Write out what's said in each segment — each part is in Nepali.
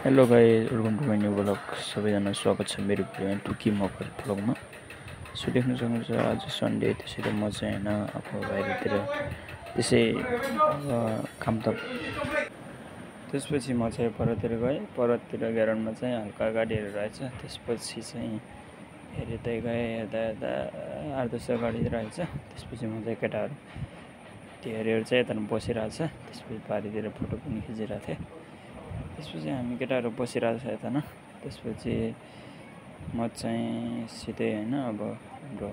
Hello guys, welcome to my new blog. सबैजना स्वागत छ मेरो टुकी मकर ब्लगमा। सो देख्न सक्नुहुन्छ आज सन्डे, त्यसैले म चाहिँ होइन अब बाहिरतिर त्यसै काम त त्यसपछि म चाहिँ परतिर गएँ। परतिर ग्राउन्डमा चाहिँ हल्का गाडीहरू रहेछ। त्यसपछि चाहिँ हेर्दै गएँ, हेर्दा 8-10 गाडी रहेछ। त्यसपछि म चाहिँ केटाहरू धेरैहरू चाहिँ यता बसिरहेको छ। त्यसपछि पारितिर फोटो पनि खिचिरहेको थिएँ। त्यसपछि हामी केटाहरू बसिरहेको छ यता न। त्यसपछि म चाहिँ सिधै होइन अब हाम्रो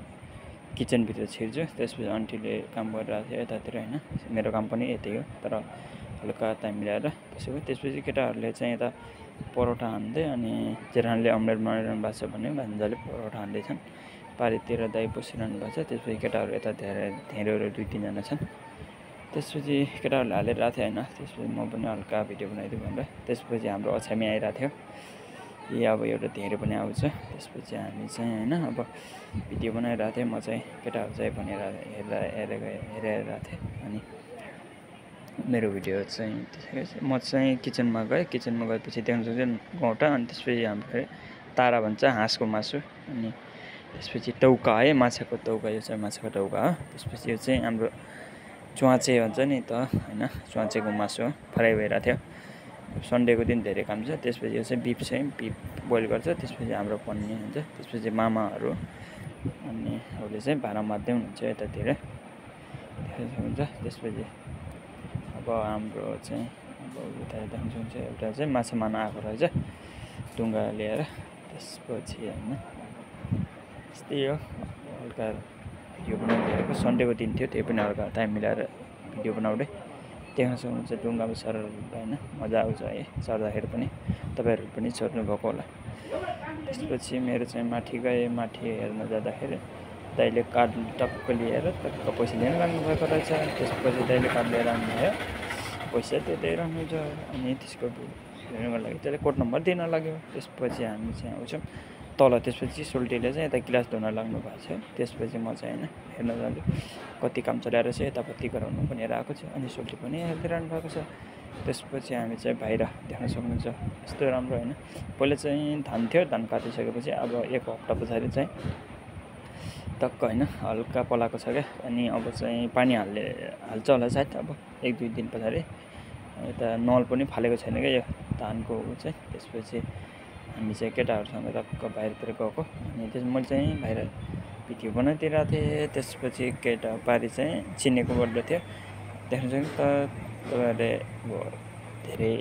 किचनभित्र छिर्छु। त्यसपछि आन्टीले काम गरिरहेको थियो यतातिर होइन। मेरो काम पनि यतै हो, तर हल्का टाइम मिलाएर बसेको। त्यसपछि केटाहरूले चाहिँ यता परोठा हान्दै, अनि जेरानले अमलेट बनाइरहनु भएको छ भने भान्जाले परोठा हान्दैछन्। पारितिर दाइ बसिरहनु भएको छ। त्यसपछि केटाहरू यता धेरैहरू 2-3 जना छन्। त्यसपछि केटाहरूले हालिरहेको थियो होइन। त्यसपछि म पनि हल्का भिडियो बनाइदिउँ भनेर। त्यसपछि हाम्रो अछामी आइरहेको थियो। यी अब एउटा धेरै पनि आउँछ। त्यसपछि हामी चाहिँ होइन अब भिडियो बनाइरहेको थिएँ। म चाहिँ केटाहरू चाहिँ भनेर हेरिरहेको थिएँ। अनि मेरो भिडियो चाहिँ त्यसै म चाहिँ किचनमा गएपछि देख्न सक्छ गौँटा, अनि त्यसपछि हाम्रो तारा भन्छ हाँसको मासु, अनि त्यसपछि टौका है, माछाको टौका। यो चाहिँ माछाको टौका हो। त्यसपछि यो चाहिँ हाम्रो च्वाचे भन्छ नि त होइन, च्वाचेको मासु हो। फ्राई भइरहेको थियो। सन्डेको दिन धेरै काम छ। त्यसपछि यो चाहिँ बिफ बोइल गर्छ। त्यसपछि हाम्रो पन्नी हुन्छ। त्यसपछि मामाहरू अनि अरूले चाहिँ भाँडा माझ्दै हुनुहुन्छ यतातिर हुन्छ। त्यसपछि अब हाम्रो चाहिँ अब उता हुन्छ एउटा चाहिँ माछा मार्न आएको रहेछ डुङ्गा लिएर। त्यसपछि होइन यस्तै हो, हल्का भिडियो बनाइदिएको। सन्डेको दिन थियो, त्यही पनि हल्का टाइम मिलाएर भिडियो बनाउँदै। देख्न सक्नुहुन्छ डुङ्गामा सर होइन, मजा आउँछ है चढ्दाखेरि पनि। तपाईँहरू पनि चढ्नुभएको होला। त्यसपछि मेरो चाहिँ माथि गएँ। माथि हेर्न जाँदाखेरि दाइले कार्ड टक्क लिएर टक्क पैसा लिन लाग्नुभएको रहेछ। त्यसपछि दाइले कार्ड लिएर आउनुभयो, पैसा दिँदै रहनुहुन्छ। अनि त्यसको हेर्नुको लागि त्यसले कोड नम्बर दिन लाग्यो। त्यसपछि हामी चाहिँ आउँछौँ तल। त्यसपछि सोल्टीले चाहिँ यता गिलास धुन लाग्नु भएको छ। त्यसपछि म चाहिँ होइन हेर्न जान्छु कति काम चलाएर चाहिँ यतापट्टि गराउनु भनेर आएको छु। अनि सोल्टी पनि हेरिरहनु भएको छ। त्यसपछि हामी चाहिँ बाहिर देख्न सक्नुहुन्छ यस्तो राम्रो होइन। पहिला चाहिँ धान थियो, धान काटिसकेपछि अब 1 हप्ता पछाडि चाहिँ टक्क होइन हल्का पलाएको छ क्या। अनि अब चाहिँ पानी हाल्छ होला सायद अब 1-2 दिन पछाडि। यता नल पनि फालेको छैन क्या यो धानको चाहिँ। त्यसपछि हामी चाहिँ केटाहरूसँग टक्क बाहिरतिर गएको। अनि मैले चाहिँ बाहिर भिडियो बनाइदिइरहेको थिएँ। त्यसपछि केटा पारी चाहिँ चिनेको बर्थडे थियो। देख्न सक्नुहुन्छ तपाईँहरूले अब धेरै